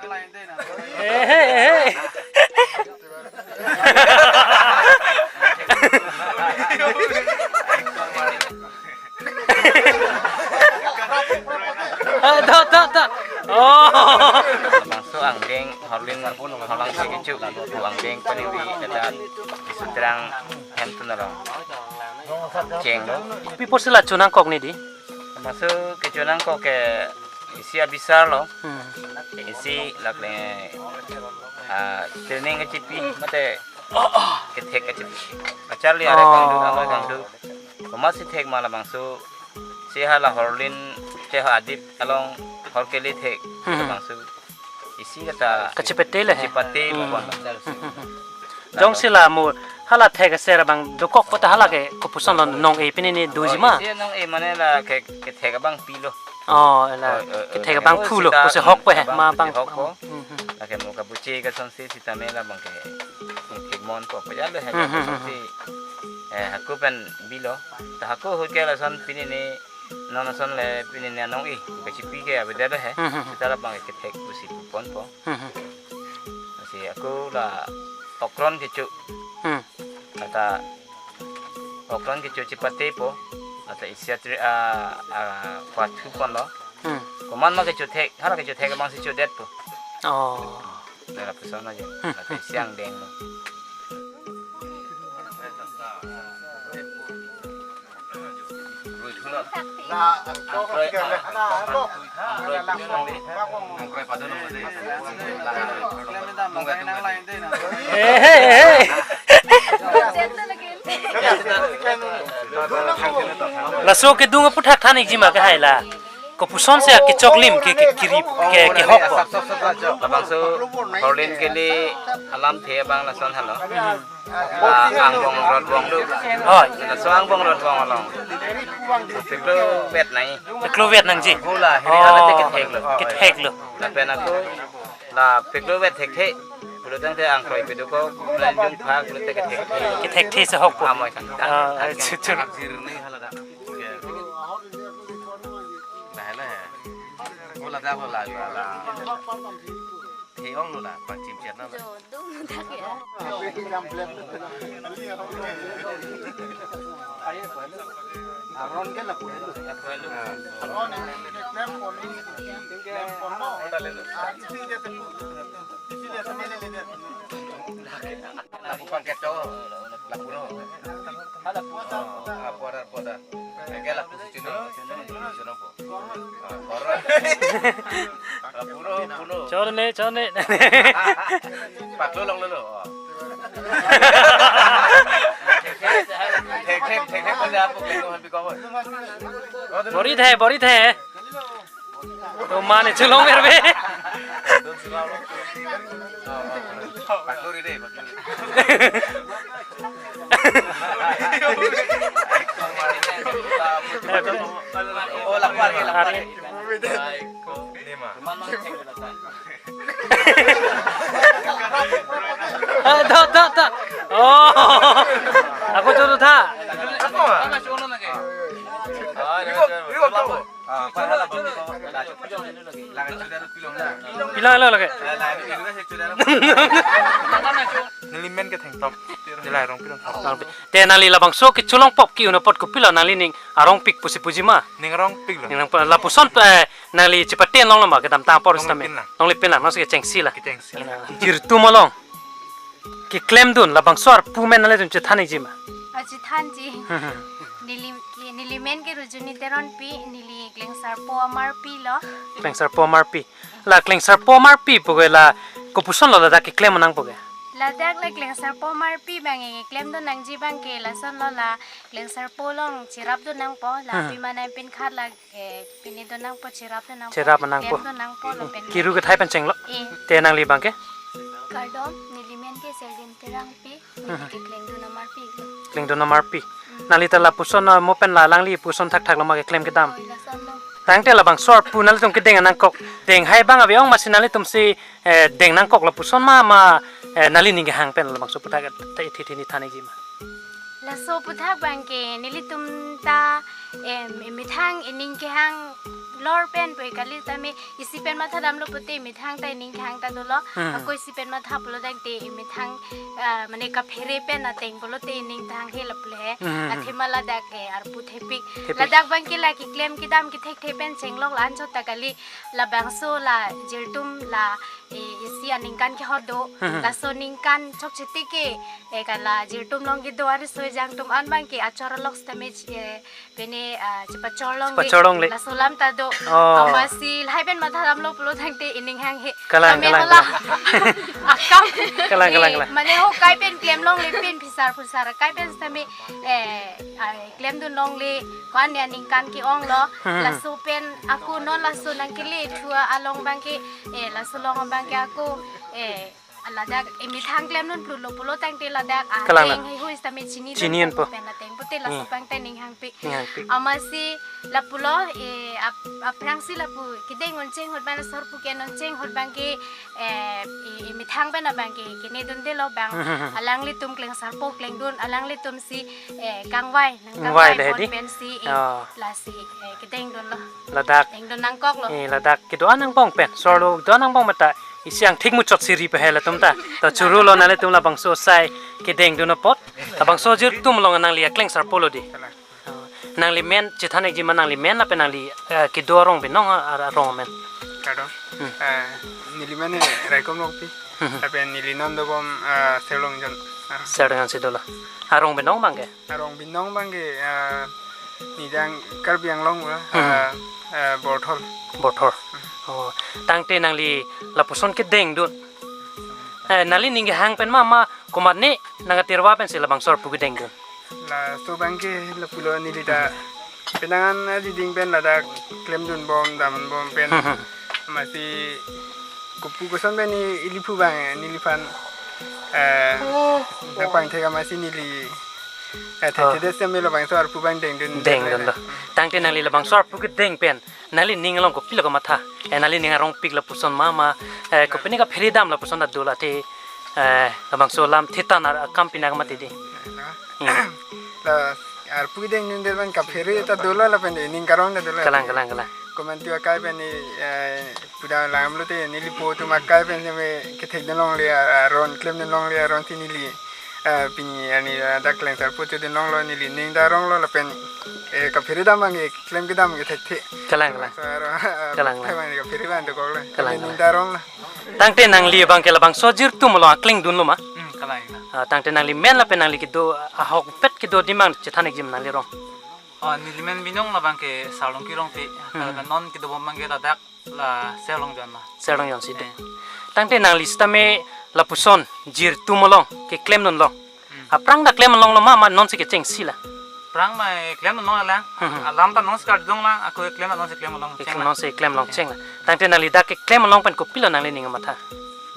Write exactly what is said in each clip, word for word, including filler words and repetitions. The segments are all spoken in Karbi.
Ehe, ehe. Ah, ta, ta, ta. Oh. Bangso angdeng Horlin Horlang si kecho, pu angdeng paningri ada Sutrang hem tun along. Cheng lo. Pi apotsi la chonangkok neli? Bangso kechonangkok ke isi abisar lo. Hmm. Isi lake, ah, training kechipi, mate kethek kechipi. Kacharli are Oh. kangduk, amoi kangduk. Komatsi thek ma labangso, si hala Horlin, si ha Adip along hor kele thek, Hmm. labangso. Isi kata Kachepate le he. Kachepate Hmm. pon. Hmm, hmm, hmm. Jongsi la mo hala thek aser abang dokok pote hala ke kopuson lo nong-e pini ni doji ma? Oh, isi nong-e mane la ke, kethek abangpi lo. Oh, la Oi, oi, oi, kethek la abangphu lo, sita, pusi hok pe he, abang ma pusi bang. Hok po. Hmm, hmm. Lake mo kabuche kasonsi sitame labang ke thek mon po, po ya lo he Hmm, hmm, hmm, kasonsi. Eh, hako pen bilo. Ta hako ahut ke lason pini ni non ason le pini ni anong-e, kachipi ke avedet he. Hmm, hmm, hmm. Sita labang kethek pusi pu ponpo. Hmm, hmm. Lasi ako la okron kecho. Hmm. Ata okron kecho chepatepo. Ata isi atri a, a, pathu ponlo. Hmm. Komat ma kecho thek, hala kecho thek abangsi chodetpo. Oh. Nara pesan aja. Hmm. Ata isi angdeng lo. Ehe, ehe. Laso kedung aputhak than-ikji ma ke hai la. Kopuson si kechoklim ke, ke kiri ke, kehok po. Labangso Horlin kele alamthe abang lason helo. Ah, angbong rotbong do. Oi. Laso angbong rotbong along. Peklo vet nai. Peklo vet nangji. Hula, hiri Oh. alate kethek lo. Kethek lo. Lapen ako, la peklo vet thekthe. Pulo tangte angkroi pedoko, pulo jung phak, pulo te kethek. Kethek the si hok po. Amoi kan. Ah, chu, chu. Nah, nah. Hula dak lo la, la. He ong lo la, pangchim chet na la. Jo, dum dak ya. Aron ke lapu helo. Aron ini klem pon, klem pon lo. Isi dia tepu. Isi dia tepu. Lapu pangket to. Lapu lo. Hala pu. Ah, pu ada, pu ada. Eke lapu si chuno. Chuno po. Ah, koro. Lapu lo, pu lo. Chor ne, chor ne. Paklo long lo lo. Oh. Thek, thek, thek, thek, kau dah apa kau ambil kau. Bori the, bori the. To mane chelong erbe. Pakluri deh, pakluri. Oh, lapar ya, lapar ya. Ini mah. Ah, ta, ta, ta. Oh. Ako to to tha. Ako. Pilo lo lake. Neli men ke Thengtom. Nilai Rongpi Rongthom. Te nangli labangso kecholong pop ke-un apot kopilo nangli ning arongpik pusi puji ma? Ning arongpik lo. Ning arongpik lapuson, eh, nangli chepate nong lo ma kedamtang apor sitame. Nonglipin lang. Nonglipin lang, nonsi kechengsi la. Kechengsi. Jirtum along keklemdun labangso arpu men nanglitum chethan-ikji ma? Ah, chethanji. Hmm, hmm. Neli, ke, neli men ke Rujuni Teronpi, neli Klengsarpo amarpi lo. Klengsarpo amarpi. La Klengsarpo amarpi pu ke la kopuson lo ladak keklem nangpo ke? Ladak la Klengsarpo amarpi abang ke klemdun nangji abang ke lason lo la Klengsarpo along cherapdun nangpo la Hmm. pima nai pin khat la Eh, pini do nangpo cherap do nangpo. Cherap nangpo. Klem do nangpo lapen. Kiru kethai pen chenglo. Eh. Te nangli abang ke? Kardom, neli men ke Seldim Terangpi, Hmm. neli ke Klengdun amarpi lo. Klengdun amarpi. Hmm. Nangli ta lapuson, ah, mo pen la alangli puson thakthak lo ma keklem kedam. Oh, lason lo. Tangte labangso arpu nanglitum kedeng nangkok. Deng hai abang ave ong masi nanglitum si, eh, deng nangkok lapuson ma ma, eh, nangli ning kehang pen labangso aputhak ta ithi ithi ni than-ikji ma? Laso aputhak abang ke nelitum ta Em, emethang ening kehang lor pen poi kali tame isi pen matha damlo pute emethang ta ening kehang ta dolo. Hmm. Ako isi pen matha pulo tangte emethang, ah, mane kaphere pen ateng pulote ening thang he lapu le. Hmm. Athema ladak, eh, arpu thepik. Thepik. Ladak abang ke la keklem kedam kethekthe pen chenglok la-an chot ta kali, labangso la jirtum la, eh, isi aningkan kehot do. Hmm. Laso ningkan chokche tik ke, eh, ka la jirtum along kedo ariso ejang atum an abang ke achor alok sitame, eh, pine, ah, chepachor longle. Chepachor longle. Laso alam ta do. Oh. Amatsi lahai pen matha damlo pulo tangte ening hanghe. Kalang, tame kalang, hala. Kalang. Akam. Kalang, kalang, eh, kalang. Mane ho kai pen klem longle pen phisar phusar kai pen sitame, eh, ah, klemdun longle ko-an ya ningkan ke-ong lo. Hmm. Laso pen ako non laso nangkele thua along abang ke, eh, laso along abang ke ako, eh, ladak emethang klemdun pulo pulo tangte ladak, ah, kalang, ateng kalang. Heihui sitame chini, chini dunpo. Pen ateng pute laso, hmm, abang ta ening hangpik. Ening hangpik. Amatsi lapulo, eh, ap-, aphrangsi lapu kedeng oncheng ahut abang, laso arpu ke-en oncheng ahut abang ke, eh, eh, emethang pen abang ke kenedunde lo abang. Alanglitum klengsarpo klengdun, alanglitum si, eh, kangvai, nang kangvai, kangvai dei pon di pensi, eh, oh, lasi, eh, kedengdun lo. Ladak. Dengdun nangkok lo. Eh, ladak kedo-an angbong pen. Solo kedo-an angbong mata isi angthik muchot si ri pehel atum ta. To choro lo nanglitum labangso asai kedengdun apot. Labangso jirtum along nangli aklengsarpo lo dei. Oh, nangli men chethan-ikji ma, nangli men lapen nangli, eh, kedo arong binong, ah, arong amen? Kado. Hmm. Eh, neli men Raikom Rongpi. Hmm. Lapen neli non dobom, eh, Serlong Jon. Ah. Serlong Jon si dolo. Arong binong abang ke? Arong binong abang ke, eh, neli dang Karbi Anglong ula, hmm, eh, eh, Borthor. Borthor. Hmm. Oh, tangte nangli lapuson kedengdun, eh, nangli ning kehang pen ma, ma komatne nangkatirwa pensi labangso arpu kedengdun? Laso abang ke lapulo neli ta, hmm, penang an adiding pen ladak klemdunbom, damdunbom pen. Hmm. Amatsi kopu koson pen ni ili pu abang, eh, neliphan, eh, oh, nangpangthek amatsi neli, eh, thekthedet sitame labangso arpu abang dengdun. Dengdun lo. Tangte nangli labangso arpu kedeng pen nangli ning along kopilo kamatha? Eh, nangli ning arongpik lapuson ma ma, eh, kopine kaphere dam lapuson ta dolo athe, eh, labangso alam thetan ar akam pinak mati dei. Hmm. La arpu kedengdunde abang kaphere ta dolo lapen ening karong ta dolo. Kalang, kalang, kalang. Komantu akai pen ni, eh, pudam alam lote neli po atum akai pen sitame kethekdun longle, ah, aron klemdun longle, aron si neli, eh, pini arni, eh, dak klengsarpo chodun longlo, neli ning ta arong lo lapen, eh, kaphere dam abang ke klem kedam kethekthe. Kalang, kalang. So, aro, eh, kalang, kalang. Thai abang kaphere abang dokok lo. Kalang, kalang. Neli ning ta arong lo. Tangte nangli abang ke labangso jirtum along aklengdun lo ma? Hmm, kalang, kalang. Ah, tangte nangli men lapen nangli kedo ahokpet kedo adim abang chethan-ikji ma nangli rong? Oh, neli men binong labang ke Sarlongki Rongpi. Hmm. Lapen non kedobom abang ke ladak la Serlong Jon ma. Serlong Jon si do. Eh. Tangte nangli sitame lapuson jirtum along keklemdun along, hmm, aphrang ta klem along lo ma, ma non si kecheng si la? Aphrang ma klem along lang. Hmm, hmm. Alam ta non si kardom lang, ako klem along si klem along, eh, cheng lang. Non si klem along, eh, cheng lang. Tangte nangli dak keklem along pen kopilo nangli ning kamatha?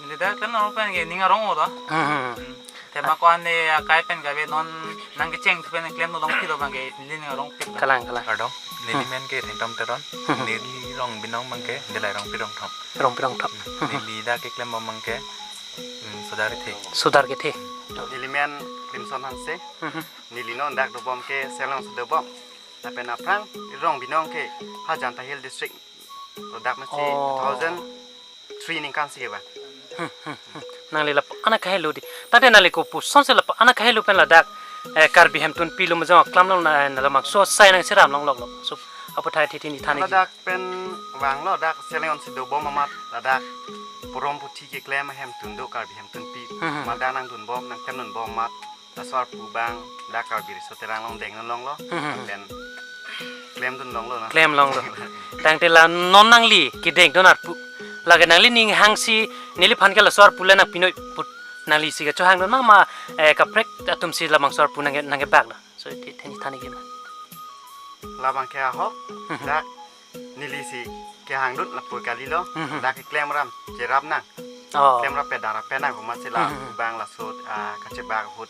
Neli dak klem along pen ke ning arong lo. Hmm, hmm, hmm. Hmm. Tema ko-an ne akai pen kave non nangkecheng pen klemdun longpik lo abang ke neli ning arongpik lo. Kalang, kalang. Kardom, neli, hmm, men ke Thengtom Teron, hmm, neli rong binong abang ke Delai Rongpi Rongthom. Rongpi Rongthom. Hmm. Hmm. Neli dak keklembom abang ke, hmm, Sudar kethe. Sudar kethe. Neli men Crimson Hanse. Hmm, hmm. Neli non dak dobom ke Serlong si dobom. Lapen aphrang rong binong ke Ajanta Hill District. Ladak masi, oh, two thousand three ningkan si ke ba. Hmm, hmm, hmm. Nangli lapu-an akhai lo dei. Tangte nangli kopuson si lapu-an akhai lo pen ladak, eh, Karbi Hemtunpi Lumjong aklam along na, na labangso asai nangcheram longlok lo. So, aputhak thekthe ni than-ikji. Ladak pen vanglo, dak Serlong Jon si dobom amat ladak porom puthi keklem ahemtun do, Karbi Hemtunpi. Hmm, hmm. Amat dak nangdunbom, nangklemdunbom amat. Laso arpu abang dak Karbi Riso Terang along dengdun longlo. Hmm, hmm, hmm. Lapen klemdun longlo na. Klem longlo. Tangte la non nangli kedengdun arpu, lake nangli ning hangsi neliphan ke laso arpu le nangpinoi put, nangli si kechohangdun ma, ma, eh, kaprek atum si labangso arpu nang, nangkebak lo? So, the, the, than-ikji ma. Labang ke ahok, hmm, hmm, dak neli si kehangdun lapu kalilo, hmm, hmm, dak keklem ram cherap nang. Oh. Klem rap pedara penang komatsi la, hmm, hmm, hmm, abang laso, ah, kachebak ahut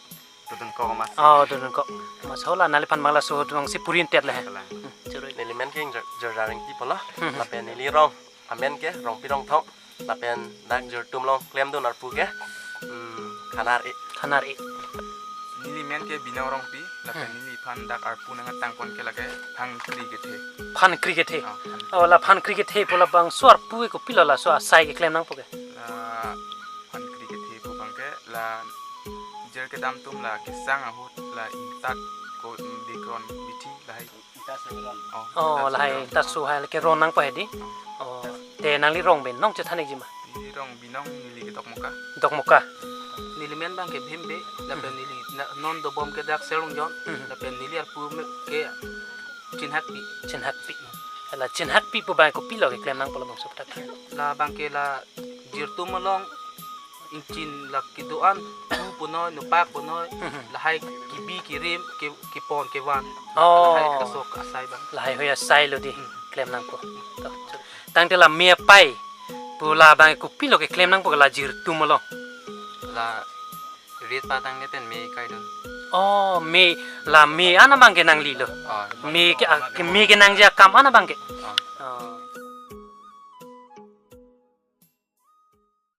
dodunkok komatsi. Oh, dodunkok. Mas hola nangliphan abang laso ahut abang si purintet le. Kalang. Hmm, churui. Neli men ke Jor-, Jordan Rengti pulo. Hmm, hmm. Lapen neli rong amen ke Rongpi Rongthom. Lapen dak jirtum along klemdun arpu ke, hmm, Khanar E. Khanar E. Neli men ke Binong Rongpi, lapen Hmm. neliphan dak arpu nangtangpon ke lake phan kri kethe. Phan kri kethe. Ah, phan kri. Oh, la phan kri kethe pu labangso arpu ke kopilo laso asai keklem nangpo ke? La phan kri kethe pu abang ke la jir kedam atum la kesang ahut la ingtat ko, mm, bikron bithi lahai. Oh, oh, ingtat lahai suron. Ingtat su hai lake ron nangpo hedi. Oh. Oh, te nangli rong pen nong chethan-ikji ma? Neli rong Binong, neli ke Dokmoka. Dokmoka. Neli men abang ke Bhim Bey, lapen Hmm. neli na-, non dobom ke dak Serlongjon, Hmm. lapen neli arpu me ke Chinhakpi. Chinhakpi. La Chinhakpi pu abang kopilo keklem nangpo labangso aphuthak? La abang ke la jirtum along ingchin la kedo-an, pu punoi, nupak punoi, Hmm. lahai kebi kerim, ke, kepon kevan. Oh. Lahai kaso asai abang. Lahai hui asai lo di Hmm. klem nangpo. To, tangte la me apai pu labang kopilo keklem nangpo ke la jirtum along? La rit patang ne pen me kaidun. Oh, me, la me an abang ke nanglilo. Oh. Me ke, ah, ke me kenangji akam an abang ke. Oh. Oh.